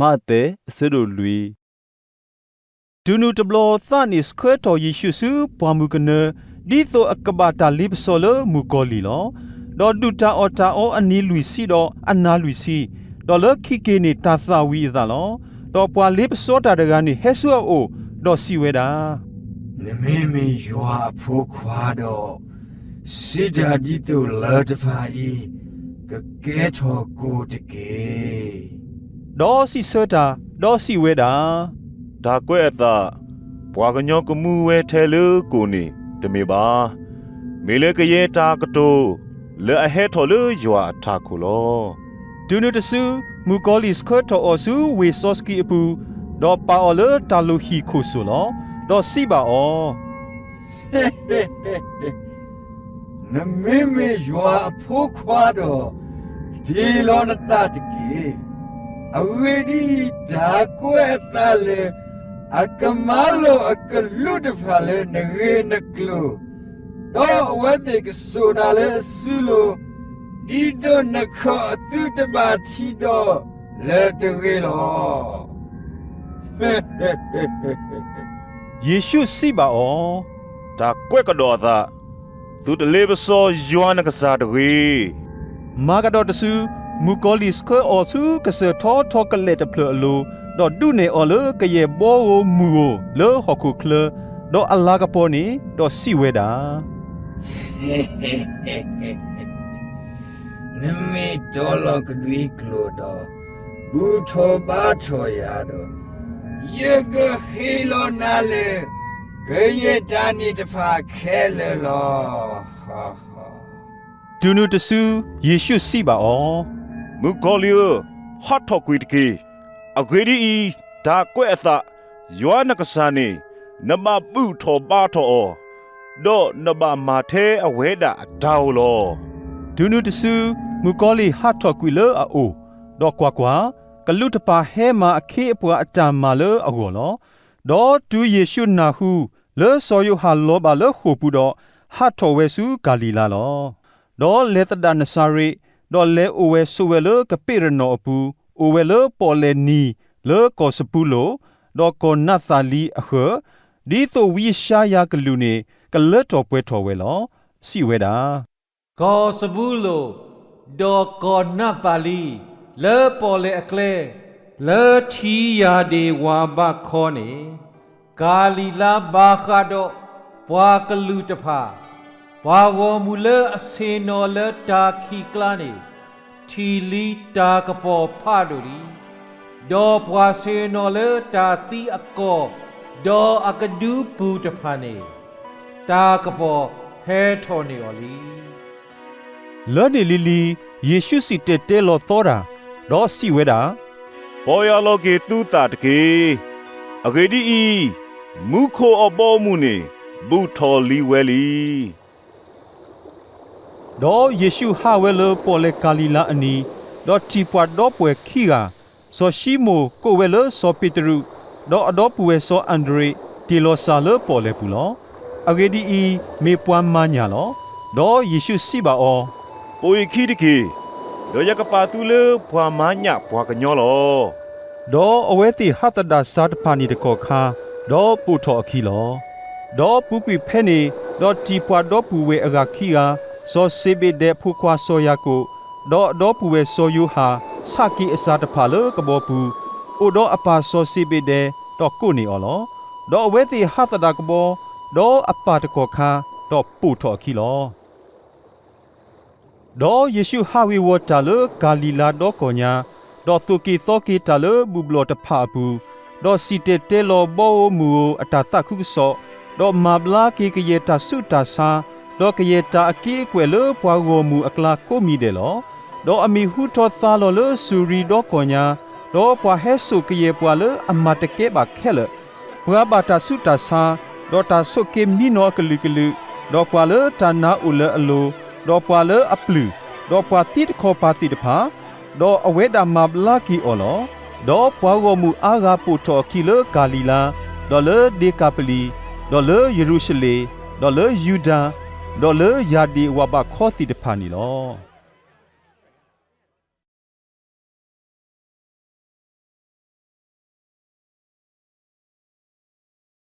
မးသဲ အဆၢဒိၣ်လွံၢ်. တုၤနုၤတဘျီသးန့ၣ်ဆှၢထီၣ်ယ့ၣ်ရှူးဆူပှၢ်မုၢ်ကနၢ, ဒ်သိးအကဘၣ်တၢ်လ့ပစီလၢမုၣ်ကီၤလံၢ်လီၤ. ဒီးဒုၣ်တၢ်အီၣ်တၢ်အီအနံၤလွံၢ်ဆံဒီးအနၤလွံၢ်ဆံ, ဒီးလၢခံက့ၤန့ၣ်တၢ်သၣ်ဝံၤအသးလီၤ. ဒီးပှၤလ့ပစီတၢ်တဂၤန့ၣ်ဟဲဆူအအိၣ်, ဒီးစံးဝဲဒၣ်, နမ့မ့ၢ်ယွၤအဖိခွါဒီး, စံးတၢ်ဒ်သိးလၢတဖၣ်အံၤကကဲထီၣ်ကိၣ်တက့ၢ်. ဒီးစံးဆၢတၢ်, ဒီးစံးဝဲဒၣ်, တၢ်ကွဲးအသး, ပှၤကညီကမူဝဲထဲလၢကိၣ်န့ၣ်တမ့ၢ်ဘၣ်. မ့ၢ်လၢကယဲၢ်တၢ်ကတိၤ လၢအဟဲထီၣ်လၢယွၤအထးခိၣ်လီၤ. တုၤနုၤတစု, မုၣ်ကီၤလံၢ်ဆှၢထီၣ်အီၤဆူဝ့ၢ်စီဆှံအပူၤ, ဒီးပာ်အီၤလၢတၢ်လိၣ်ဟံၣ်ခိၣ်စိၣ်လီၤ. ဒီးစံးဘၣ်အီၤ, နမ့မ့ၢ်ယွၤအဖိခွါဒီး, တ့ၢ်လီၤနသးတက့ၢ်. အဂ့ၢ်ဒ်အံၤ, တၢ်ကွဲးအသးလၢအကမၤလိာ်အကလူးတဖၣ်လၢနဂ့ၢ်နကျိၤ, ဒီးအဝဲသ့ၣ်ကစိာ်နၤလၢအစုလိၤ, ဒ်သိးနခီၣ်အသုတဘၣ်ထံဒီးလၢၤတဂ့ၤလီၤ. ယ့ၣ်ရှူးစံးဘၣ်အီၤ, တၢ်ကွဲးကဒီးအသး, သုတလ့ပစီယွၤနကစၢ်တဂ့ၤ. မၤကဒီးတစု, မုၣ်ကီၤလံၢ်ဆှၢအီၤဆူကစၢၢ်ထီထီကလဲာ်တဖျၢၣ်အလိၤ, ဒီးဒုးနဲၣ်အီၤလၢကယဲၢ်ဘီဧိၤမုၢ်ဧိၤလၢဟီၣ်ခိၣ်ချၢ, ဒီးအလၤကပီၤန့ၣ်, ဒီးစံးဝဲဒၣ် နမ့ၢ်တီလီၤကဒွံကျိာ်ဒီး, ဘူၣ်ထီၣ်ဘါထီၣ်ယၤဒီး, ယကဟ့ၣ်လီၤနၤလၢ ကယဲၢ်တၢ်န့ၣ်တဖၣ်ခဲလၢာ်လီၤ. တုၤနုၤတစု, ယ့ၣ်ရှူးစံးဘၣ်အီၤ, မုၣ်ကီၤလံၢ်ဧၢ, ဟးထီၣ်ကွံာ်တက့ၢ်. အဂ့ၢ်ဒ်အံၤ, တၢ်ကွဲးအသး, ယွၤနကစၢ်န့ၣ်, နဘၣ်ဘူၣ်ထီၣ်ဘါထီၣ်အီၤ, ဒီးနဘၣ်မၤထဲအဝဲဒၣ်အတၢ်ဧိၤလီၤ. တုၤနုၤတစု, မုၣ်ကီၤလံၢ်ဟးထီၣ်ကွံာ်လၢအအိၣ်, ဒီးကွၢ်ကွၢ်, ကလူးတဖၣ်ဟဲမၤအခ့အပှၤအတၢ်မၤလၢအဂီၢ်လီၤ. ဒီးတုၤယ့ၣ်ရှူးနၢ်ဟူ လၢစီၤယိၤဟၣ်လီၤဘၣ်လၢဃိာ်ပူၤဒီး, ဟးထီၣ်ဝဲဆူကၤလံၤလါလီၤ. ဒီးလဲၤသဒၣ်နစၤရ့း, ဒီးလဲၤအိၣ်ဝဲဆိးဝဲလၢကပ့းရနီၣ်အပူၤ, အိၣ်ဝဲလၢပီၣ်လဲၣ်နံၤလၢကီၢ်စဘူလိၣ်, ဒီးကီၢ်နးသးလံအဃၢၤ, ဒ်သိးဝံယၡါယၤကလူးန့ၣ် ကလၢထီၣ်ပှဲၤထီၣ်ဝဲလီၤ. စံးဝဲဒၣ်, ကီၢ်စဘူလိၣ်, ဒီးကီၢ်နးသးလံ, လၢပီၣ်လဲၣ်အကျဲ, လၢထံယၢ်ဒ့ၣ်ဝၢ်ဘးခီန့ၣ်, ကၤလံၤလါဘၣ်ဃးဒီးပှၤကလုာ်တဖၣ်, ပှၤဂီၢ်မုၢ်လၢအဆ့ၣ်နီၤလၢတၢ်ခံးကျါန့ၣ်, ထံၣ်လံတၢ်ကပီၤဖးဒိၣ်လံ. ဒီးပှၤဆ့ၣ်နီၤလၢတၢ်သံအကီၢ်, ဒီးအကဒုပူၤတဖၣ်န့ၣ်, တၢ်ကပီၤဟဲထီၣ်န့ၢ်အီၤလံ. လၢန့ၣ်လံၤလံၤ, ယ့ၣ်ရှူးစံၣ်တဲၤတဲလီၤသီတၢ်, ဒီးစံးဝဲဒၣ်, ပီၢ်ယၢ်လီၤက့ၤသုသးတက့ၢ်. အဂ့ၢ်ဒ်အံၤ, မူခိၣ်အဘီအမုၢ်န့ၣ် ဘူၣ်ထီၣ်လံဝဲလံ. ဒီးယ့ၣ်ရှူးဟးဝဲလၢပီၣ်လဲၣ်ကၤလံၤလါအနံၤ, ဒီးထံၣ်ပှၤဒီပုၢ်ဝဲၢ်ခံဂၤ, စီၤၡံမိၣ်ကိးဝဲလၢစီၤပ့းတရူး, ဒီးအဒီပုၢ်ဝဲၢ်စီၤအၤဒရ့း, တ့ၢ်လီၤစၢ်လၢပီၣ်လဲၣ်ပူၤလီၤ. အဂ့ၢ်ဒ်အံၤ, မ့ၢ်ပှၤမၤညၣ်လီၤ. ဒီးယ့ၣ်ရှူးစံးဘၣ်အီၤ, ပိာ်ယခံတက့ၢ်, ဒီးယကပာ်သုလၢပှၤမၤညၣ်ပှၤကညီလီၤ. ဒီးအဝဲသ့ၣ်ဟးသဒၣ်စၢ်တဖၣ်န့ၣ်တကီၢ်ခါ, ဒီးပိာ်ထီၣ်အခံလီၤ. ဒီးပူၤကွံာ်ဖဲန့ၣ်, ဒီးထံၣ်ပှၤဒီပုၢ်ဝဲၢ်အဂၤခံဂၤ, စီၤစ့ဘ့းဒဲးအဖိခွါစီၤယၤကိာ်, ဒီးအဒီပုၢ်ဝဲၢ်စီၤယိၤဟၣ်, ဆးက့ၤအစၢ်တဖၣ်လၢကဘီပူၤ, အိၣ်ဒီးအပၢ်စီၤစ့ဘ့းဒဲး, ဒီးကိးန့ၢ်အီၤလီၤ. ဒီးအဝဲသ့ၣ်ဟးသဒၣ်ကဘီ, ဒီးအပၢ်တကီၢ်ခါ, ဒီးပိာ်ထီၣ်အခံလီၤ. ဒီးယ့ၣ်ရှူးဟးဝ့ၤဝီၤတၢ်လၢကၤလံၤလါဒီကီၢ်ညါ, ဒီးသိၣ်က့ၤသီက့ၤတၢ်လၢဘူၣ်ဘျီၣ်တဖၣ်အပူၤ, ဒီးစံၣ်တဲၤတဲလီၤဘီဧိၤမုၢ်ဧိၤအတၢ်သးခုကစီၣ်, ဒီးမၤဘျါက့ၤကယဲၢ်တၢ်ဆူးတၢ်ဆါ, ဒီးကယဲၢ်တၢ်အက့ၤအကွဲၢ်လၢပှၤဂီၢ်မုၢ်အကျါကိးမံၤဒဲးလီၤ. ဒီးအမံၤဟူထီၣ်သါလီၤလၢစူၤရံဒီကီၢ်ညါ, ဒီးပှၤဟဲစိာ်ကယဲၢ်ပှၤလၢအမၤတကဲဘၣ်ခဲလၢာ်, ပှၤဘၣ်တၢ်ဆူးတၢ်ဆါ, ဒီးတၢ်ဆိးက့မံနီၤအကလုာ်ကလုာ်, ဒီးပှၤလၢတၢ်နါအိၣ်လၢအလိၤ, ဒီးပှၤလၢအပျုၢ်, ဒီးပှၤသံတခီပၤသ့ၣ်တဖၣ်, ဒီးအဝဲဒၣ်မၤဘျါက့ၤအီၤလီၤ. ဒီးပှၤဂီၢ်မုၢ်အါဂၤပိာ်ထီၣ်အခံလၢကၤလံၤလါ, ဒီးလၢဒ့ကၤပလံၤ, ဒီးလၢယရူၤၡလ့ၣ်, ဒီးလၢယူဒၤ, ဒီးလၢယၢ်ဒ့ၣ်ဝၢ်ဘးခီသ့ၣ်တဖၣ်န့ၣ်လီၤ.